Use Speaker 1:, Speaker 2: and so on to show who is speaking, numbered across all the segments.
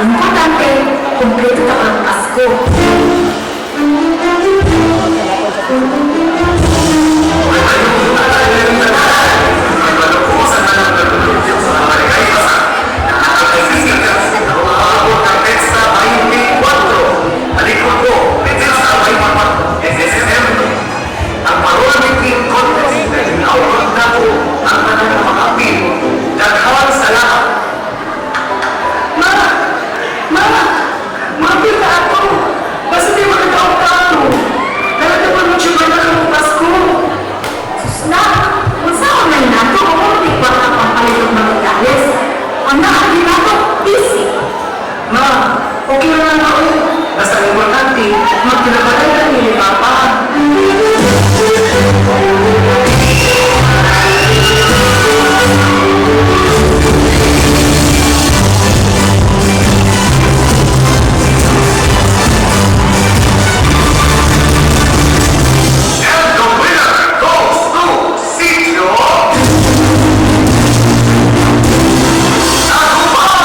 Speaker 1: Ang importante, kumpleto ta karong Pasko.
Speaker 2: Ang parol making contest na ginaawag nato ang tanang makapil. Daghang salamat.
Speaker 3: Ma! Ma! Mapil na ako! Basta di makakaon ka ako. Talaga pa mo siya na karong Pasko.
Speaker 1: Nak, unsa man nato kung di kwarta pampalit og materyales? Ang naa nato busy.
Speaker 3: Ma, okay lang ako. Basta ang importante, magkinabalay kami ni Papa.
Speaker 2: And the winner goes to Sitio Taguman!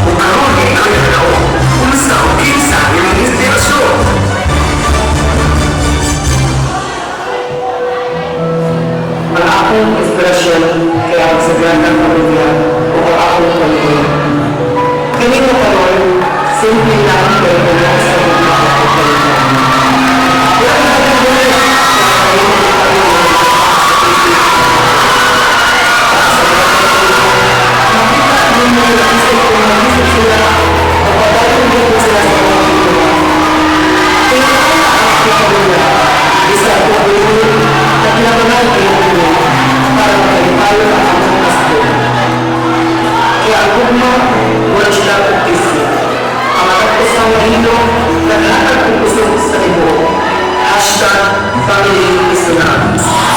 Speaker 2: Ug karon ikaw yung nadaog, unsa o kinsa imong inspirasyon?
Speaker 3: Ang akong inspirasyon kay ang sagradang pamilya o ang akong pamilya. Kini mo karon, simple lang pero puno sa mga akong pamilya. Wala na akong pamilya, makita ninyo ang isip ko, mag-isip sila, magpadayon din po sila sa mga pamilya. Kaya ako ang akong pamilya, isa ko buhay at labanan ang pamilya para makalipayo ang akong Pasko. Kaya ang gugma, wala sila kung. Ang matagpos ng mahilo, naghatag kong kusog sa tibuok. #FamilyIsLove.